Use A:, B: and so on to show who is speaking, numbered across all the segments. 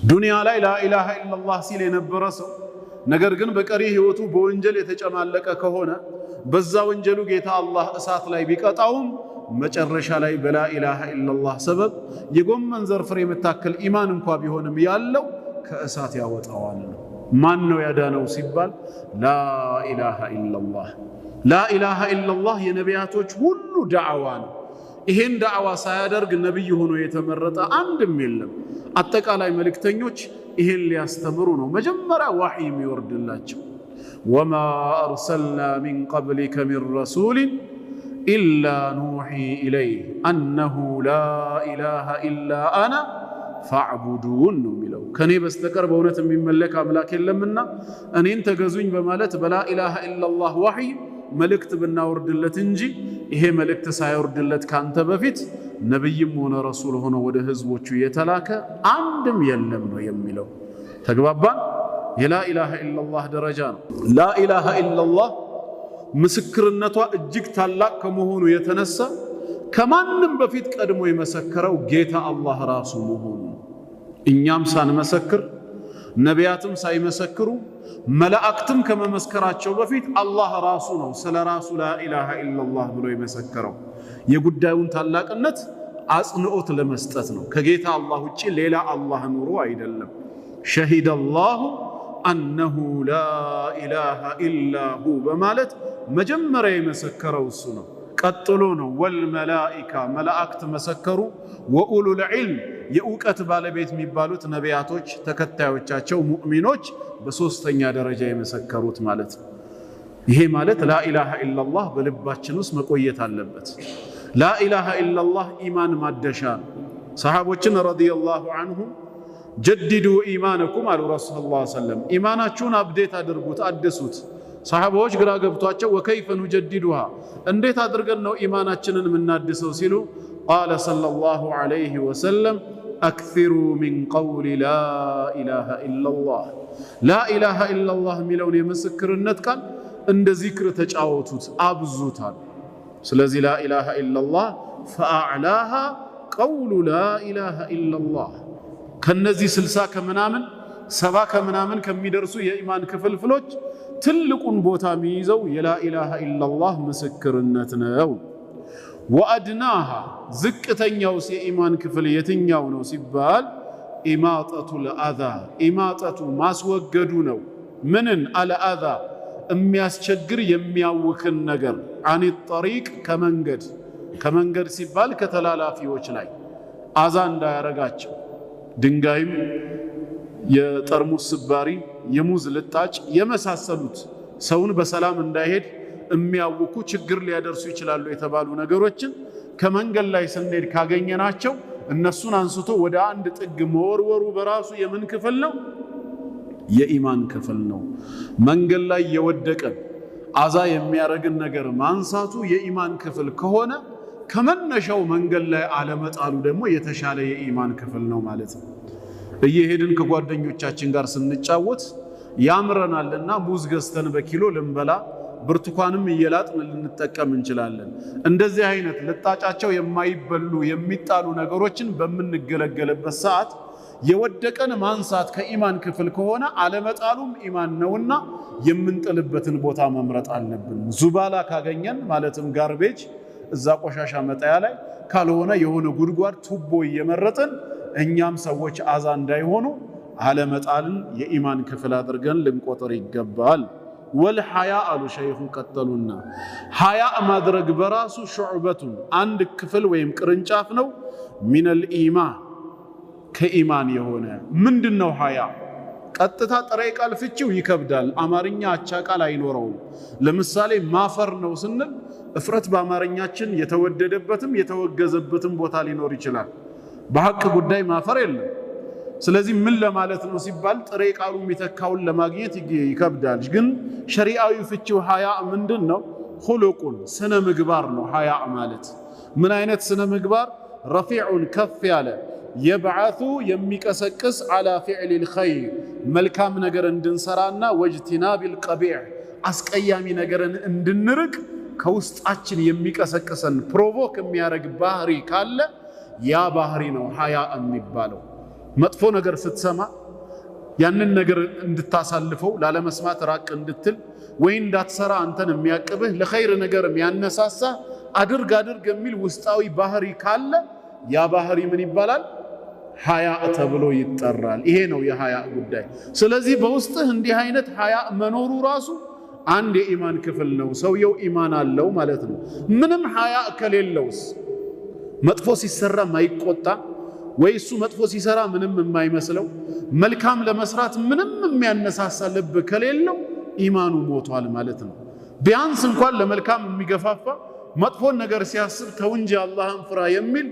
A: ዱንያ ላይ لا إله إلا الله ሲል የነበረ ሰው ነገር ግን በቀሪ ህይወቱ በወንጀል የተጨማለቀ ከሆነ በዛ ወንጀሉ ጌታ አላህ እሳት ላይ ቢቀጣውም መጨረሻ ላይ በ لا إله إلا الله ሰበብ የጎመን ዘር ፍሬ የምታክል ኢማን እንኳ ቢሆንም ያለው ከእሳት ያወጣዋል ነው። ማን ነው ያዳነው ሲባል لا إله إلا الله። لا إله إلا الله የነቢያቶች ሁሉ ዳዕዋ ነው። ይሄን ዳዕዋ ሳያደርግ ነቢይ ሆኖ የተመረጠ አንድም የለም። አጠቃላይ መልእክተኞች ይሄን ሊያስተምሩ ነው መጀመሪያ ዋሕይ የሚወርድላቸው። وما أرسلنا من قبلك من رسول إلا نوحي إليه أنه لا إله إلا أنا فاعبدون ነው የሚለው። ከእኔ በስተቀር በእውነት የሚመለክ አምላክ የለምና እኔን ተገዙኝ በማለት በ لا إله إلا الله ዋሕይ መልእክት ብናወርድለት እንጂ ይሄ መልእክት ሳይወርድለት ካንተ በፊት ነቢይም ሆነ ረሱል ሆኖ ወደ ህዝቦቹ የተላከ አንድም የለም ነው የሚለው። ተግባባን? የ لا إله إلا الله ደረጃ ነው። لا إله إلا الله ምስክርነቷ እጅግ ታላቅ ከመሆኑ የተነሳ ከማንም በፊት ቀድሞ የመሰከረው ጌታ አላህ ራሱ መሆኑ፣ እኛም ሳንመሰክር፣ ነቢያትም ሳይመሰክሩ፣ መላእክትም ከመመስከራቸው በፊት አላህ ራሱ ነው ስለ ራሱ لا إله إلا الله ብሎ የመሰከረው። የጉዳዩን ታላቅነት አጽንኦት ለመስጠት ነው። ከጌታ አላህ ውጪ ሌላ አላህ ኑሮ አይደለም። شهد الله أنه لا إله إلا هو በማለት መጀመሪያ የመሰከረው እሱ ነው። ቀጥሎ ነው والملائكة መላእክት መሰከሩ። وأولو العلم የእውቀት ባለቤት የሚባሉት ነቢያቶች፣ ተከታዮቻቸው ሙእሚኖች በሶስተኛ ደረጃ የመሰከሩት ማለት ነው። ይሄ ማለት لا إله إلا الله በልባችን ውስጥ መቆየት አለበት። لا إله إلا الله ኢማን ማደሻ ነው። ሰሓቦችን رضي الله عنهم جددوا إيمانكم አሉ ረሱል صلى الله عليه وسلم፣ ኢማናችሁን update አድርጉት፣ አድሱት። ሰሓባዎች ግራ ገብቷቸው وكيف نجددها እንዴት አድርገን ነው ኢማናችንን የምናድሰው ሲሉ قال صلى الله عليه وسلم أكثروا من قول لا إله إلا الله፣ لا إله إلا الله የሚለውን የምስክርነት ቃል እንደ ዚክር ተጫወቱት፣ አብዙታል። ስለዚህ لا إله إلا الله فأعلاها قول لا إله إلا الله። ከነዚህ 60 ከምናምን 70 ከምናምን ከሚደርሱ የኢማን ክፍልፍሎች ትልቁን ቦታ የሚይዘው የ لا إله إلا الله ምስክርነት ነው። وأدناها ዝቅተኛውስ የኢማን ክፍል የትኛው ነው ሲባል إماطة الأذى፣ إماطة ማስወገዱ ነው። ምንን? الأذى የሚያስቸግር የሚያውክን ነገር፣ عن الطريق ከመንገድ፣ ከመንገድ ሲባል ከተላላፊዎች ላይ አዛ እንዳያረጋቸው ድንጋይም፣ የጠርሙስ ስባሪ፣ የሙዝ ልጣጭ የመሳሰሉት ሰውን በሰላም እንዳይሄድ የሚያውኩ ችግር ሊያደርሱ ይችላሉ የተባሉ ነገሮችን ከመንገድ ላይ ስንሄድ ካገኘናቸው እነሱን አንስቶ ወደ አንድ ጥግ መወርወሩ በራሱ የምን ክፍል ነው? የኢማን ክፍል ነው። መንገድ ላይ የወደቀን አዛ የሚያረግን ነገር ማንሳቱ የኢማን ክፍል ከሆነ ከመነሻው መንገድ ላይ አለመጣሉ ደግሞ የተሻለ የኢማን ክፍል ነው ማለት ነው። እየሄድን ከጓደኞቻችን ጋር ስንጫወት ያምረናልና ሙዝ ገዝተን በኪሎ ልንበላ፣ ብርቱካንም እየላጥን ልንጠቀም እንችላለን። እንደዚህ አይነት ልጣጫቸው የማይበሉ የሚጣሉ ነገሮችን በምንገለገልበት ሰዓት የወደቀን ማንሳት ከኢማን ክፍል ከሆነ አለመጣሉም ኢማን ነውና የምንጥልበትን ቦታ መምረጥ አለብን። زبالة ካገኘን ማለትም garbage እዛ ቆሻሻ መጣያ ላይ ካልሆነ የሆነ ጉድጓድ ቱቦ እየመረጥን እኛም ሰዎች አዛ እንዳይሆኑ አለመጣልን የኢማን ክፍል አድርገን ልንቆጥር ይገባል። والحياء አሉ ሸይኹ ቀጠሉና፣ ሐያ ማድረግ በራሱ شعبة አንድ ክፍል ወይም ቅርንጫፍ ነው። من الإيمان ከኢማን የሆነ። ምንድን ነው ሐያ? ቀጥታ ጥሬ ቃል ፍቺው ይከብዳል። አማርኛ አቻ ቃል አይኖረውም። ለምሳሌ ማፈር ነው ስንል እፍረት በአማርኛችን የተወደደበትም የተወገዘበትም ቦታ ሊኖር ይችላል። በሐቅ ጉዳይ ማፈር የለም። ስለዚህ ምን ለማለት ነው ሲባል ጥሬ ቃሉ የሚተካውን ለማግኘት ይከብዳል። ግን ሸሪዓዊ ፍቺው ሐያ ምንድን ነው? خلق ስነ ምግባር ነው። ሐያ ማለት ምን አይነት ስነ ምግባር? رفيع ከፍ ያለ፣ يبعث የሚቀሰቅስ፣ على فعل الخير መልካም ነገር እንድንሰራና واجتناب القبيح አስቀያሚ ነገርን እንድንርቅ ከውስጣችን የሚቀሰቅሰን provoke የሚያደርግ ባህሪ ካለ ያ ባህሪ ነው ሐያ የሚባለው። መጥፎ ነገር ስትሰማ ያንን ነገር እንድታሳልፈው፣ ላለመስማት ራቅ እንድትል ወይ እንዳትሰራ አንተን የሚያቅብህ፣ ለኸይር ነገር የሚያነሳሳ፣ አድርግ አድርግ የሚል ውስጣዊ ባህሪ ካለ ያ ባህሪ ምን ይባላል? ሀያ ተብሎ ይጠራል። ይሄ ነው የሀያ ጉዳይ። ስለዚህ በውስጥህ እንዲህ አይነት ሀያ መኖሩ ራሱ አንድ የኢማን ክፍል ነው። ሰውየው ኢማን አለው ማለት ነው። ምንም ሀያ ከሌለውስ፣ መጥፎ ሲሰራ ማይቆጣ ወይ እሱ መጥፎ ሲሰራ ምንም የማይመስለው፣ መልካም ለመስራት ምንም የሚያነሳሳ ልብ ከሌለው ኢማኑ ሞቷል ማለት ነው። ቢያንስ እንኳን ለመልካም የሚገፋፋ፣ መጥፎን ነገር ሲያስብ ተው እንጂ አላህን ፍራ የሚል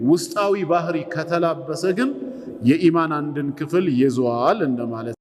A: ውስጣዊ ባህሪ ከተላበሰ ግን የኢማን አንድን ክፍል ይዟል እንደማለት።